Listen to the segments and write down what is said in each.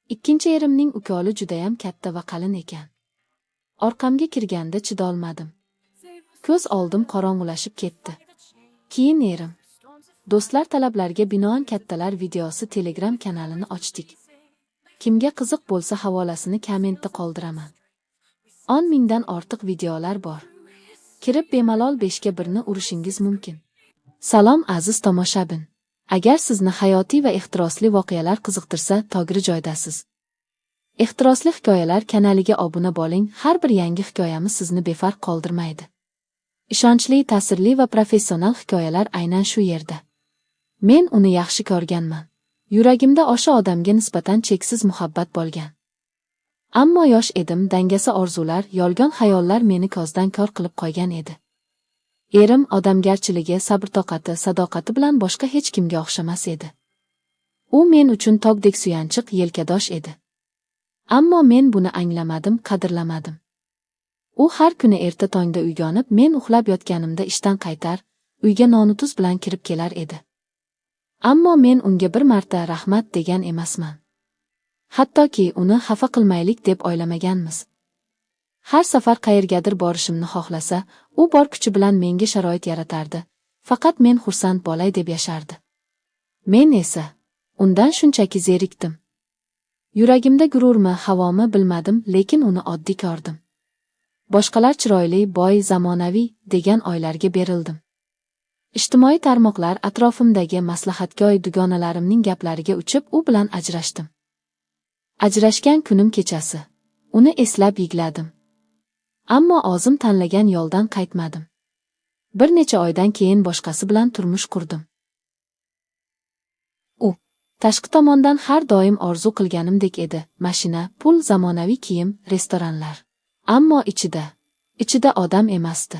Ikkinchi erimning ukoli judayam katta va qalin ekan. Orqamga kirganda chidolmadim. Ko'z oldim qorong'ulashib ketdi. Keyin erim. Do'stlar talablariga binoan kattalar videosi Telegram kanalini ochdik. Kimga qiziq bo'lsa havolasini kommentda qoldiraman. 10 mingdan ortiq videolar bor. Kirib bemalol 5 ga 1 ni urishingiz mumkin. Salom aziz tomoshabin. Agar sizni hayotiy va ehtirosli voqealar qiziqtirsa, to'g'ri joydasiz. Ehtirosli hikoyalar kanaliga obuna bo'ling, har bir yangi hikoyamiz sizni befarq qoldirmaydi. Ishonchli, ta'sirli va professional hikoyalar aynan shu yerda. Men uni yaxshi ko'rganman. Yuragimda o'sha odamga nisbatan cheksiz muhabbat bo'lgan. Ammo yosh edim, dangasa orzular, yolg'on xayollar meni ko'zdan ko'r qilib qo'ygan edi. Erim odamgarchiligi, sabr-toqati, sadoqati bilan boshqa hech kimga o'xshamas edi. U men uchun tog'dek suyanchiq, yelkadosh edi. Ammo men buni anglamadim, qadrlamadim. U har kuni erta tongda uyg'onib, men uxlab yotganimda ishdan qaytar, uyga nonu tuz bilan kirib kelar edi. Ammo men unga bir marta rahmat degan emasman. Hattoki uni xafa qilmaylik deb o'ylamaganmiz. Har safar qayergadir borishimni xohlasa, u bor kuchi bilan menga sharoit yaratardi. Faqat men xursand bo'lay deb yashardi. Men esa undan shunchaki zerikdim. Yuragimda gururmi, havomi bilmadim, lekin uni oddiy ko'rdim. Boshqalar chiroyli, boy, zamonaviy degan oylarga berildim. Ijtimoiy tarmoqlar atrofimdagi maslahatgo'y dugonalarimning gaplariga uchib, u bilan ajrashdim. Ajrashgan kunim kechasi uni eslab yig'ladim. Ammo o'zim tanlagan yo'ldan qaytmadim. Bir necha oydan keyin boshqasi bilan turmush qurdim. U tashqi tomondan har doim orzu qilganimdek edi: mashina, pul, zamonaviy kiyim, restoranlar. Ammo ichida odam emasdi.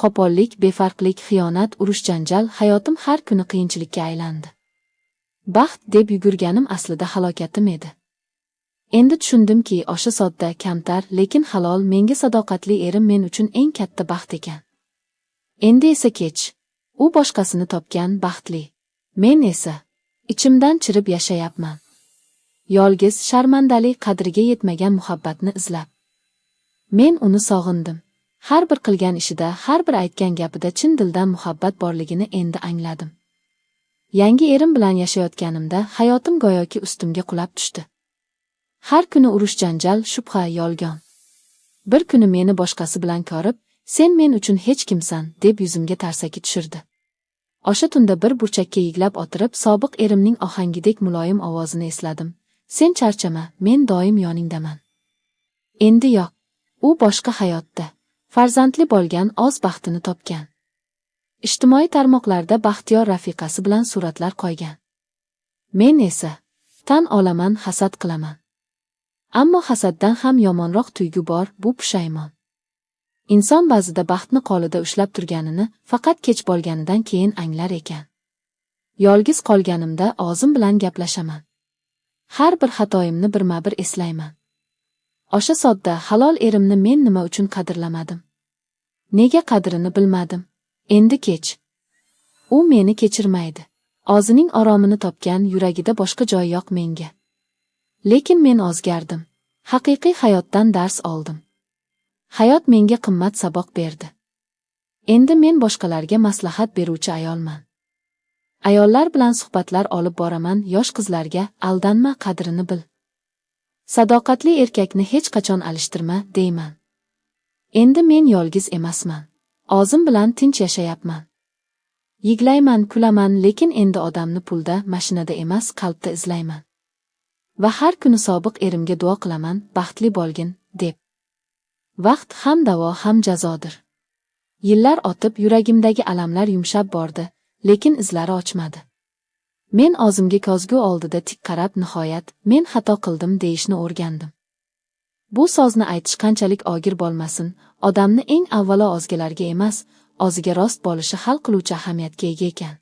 Qo'pollik, befarqlik, xiyonat, urush-janjal, hayotim har kuni qiyinchilikka aylandi. Baxt deb yugurganim aslida halokatim edi. Endi tushundimki, o'sha sodda, kamtar, lekin halol, menga sadoqatli erim men uchun eng katta baxt ekan. Endi esa kech. U boshqasini topgan, baxtli. Men esa ichimdan chirib yashayapman. Yolg'iz, sharmandali, qadriga yetmagan muhabbatni izlab. Men uni sog'indim. Har bir qilgan ishida, har bir aytgan gapida chin dildan muhabbat borligini endi angladim. Yangi erim bilan yashayotganimda hayotim go'yoki ustimga qulab tushdi. Har kuni urush-janjal, shubha, yolg'on. Bir kuni meni boshqasi bilan ko'rib, "Sen men uchun hech kimsan", deb yuzimga tarsaki tushirdi. O'sha tunda bir burchakka yig'lab o'tirib, sobiq erimning ohangidek muloyim ovozini esladim. "Sen charchama, men doim yoningdaman." Endi yo'q. U boshqa hayotda. Farzandli bo'lgan, o'z baxtini topgan. Ijtimoiy tarmoqlarda baxtiyor rafiqasi bilan suratlar qo'ygan. Men esa tan olaman, hasad qilaman. Ammo hasaddan ham yomonroq tuyg'u bor, bu pushaymon. Inson ba'zida baxtni qo'lida ushlab turganini faqat kech bo'lganidan keyin anglar ekan. Yolg'iz qolganimda o'zim bilan gaplashaman. Har bir xatoyimni birma-bir eslayman. O'sha sodda, halol erimni men nima uchun qadrlamadim? Nega qadrini bilmadim? Endi kech. U meni kechirmaydi. O'zining oromini topgan, yuragida boshqa joy yo'q menga. Lekin men o'zgardim. Haqiqiy hayotdan dars oldim. Hayot menga qimmat saboq berdi. Endi men boshqalarga maslahat beruvchi ayolman. Ayollar bilan suhbatlar olib boraman, yosh qizlarga aldanma, qadrini bil. Sadoqatli erkakni hech qachon alishtirma, deyman. Endi men yolg'iz emasman. O'zim bilan tinch yashayapman. Yig'layman, kulaman, lekin endi odamni pulda, mashinada emas, qalbda izlayman. Va har kuni sobiq erimga duo qilaman, baxtli bo'lgin, deb. Vaqt ham davo, ham jazodir. Yillar o'tib, yuragimdagi alamlar yumshab bordi, lekin izlari o'chmadi. Men o'zimga ko'zgu oldida tik qarab, nihoyat, men xato qildim deyishni o'rgandim. Bu so'zni aytish qanchalik og'ir bo'lmasin, odamni eng avvalo o'zgalarga emas, o'ziga rost bo'lishi hal qiluvchi ahamiyatga ega ekan.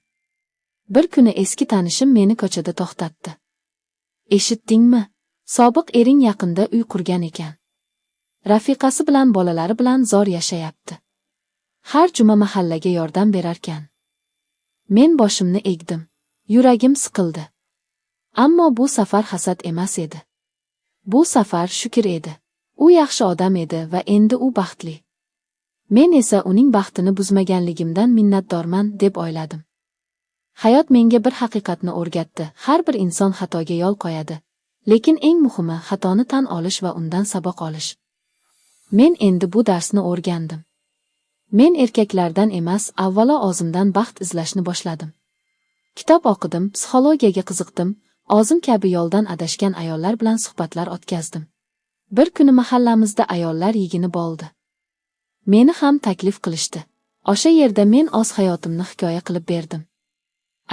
Bir kuni eski tanishim meni ko'chada to'xtatdi. "Eshitdingmi? Sobiq ering yaqinda uy qurgan ekan. Rafiqasi bilan, bolalari bilan zo'r yashayapti. Har juma mahallaga yordam berarkan." Men boshimni egdim. Yuragim siqildi. Ammo bu safar hasad emas edi. Bu safar shukr edi. U yaxshi odam edi va endi u baxtli. Men esa uning baxtini buzmaganligimdan minnatdorman deb o'yladim. Hayot menga bir haqiqatni o'rgatdi. Har bir inson xatoga yo'l qo'yadi. Lekin eng muhimi xatoni tan olish va undan saboq olish. Men endi bu darsni o'rgandim. Men erkaklardan emas, avvalo o'zimdan baxt izlashni boshladim. Kitob o'qidim, psixologiyaga qiziqdim, o'zim kabi yo'ldan adashgan ayollar bilan suhbatlar o'tkazdim. Bir kuni mahallamizda ayollar yig'ini bo'ldi. Meni ham taklif qilishdi. O'sha yerda men o'z hayotimni hikoya qilib berdim.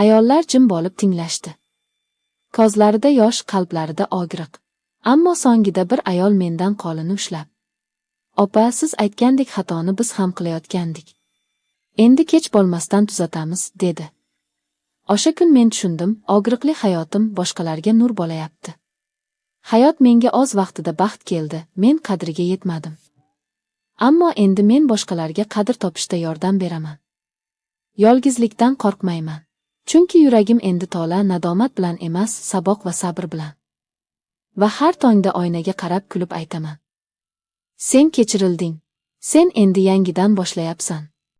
Ayollar jim bo'lib tinglashdi. Ko'zlarida yosh, qalblarida og'riq. Ammo so'ngida bir ayol mendan qo'lini ushlab: "Opa, siz aytgandek xatoni biz ham qilayotgandik. Endi kech bo'lmasdan tuzatamiz", dedi. O'sha kun men tushundim, og'riqli hayotim boshqalarga nur bo'layapti. Hayot menga o'z vaqtida baxt keldi, men qadriga yetmadim. Ammo endi men boshqalarga qadr topishda yordam beraman. Yolg'izlikdan qo'rqmayman. Chunki yuragim endi to'la nadomat bilan emas, saboq va sabr bilan. Va har tongda oynaga qarab kulib aytaman: "Sen kechirilding. Sen endi yangidan boshlayapsan."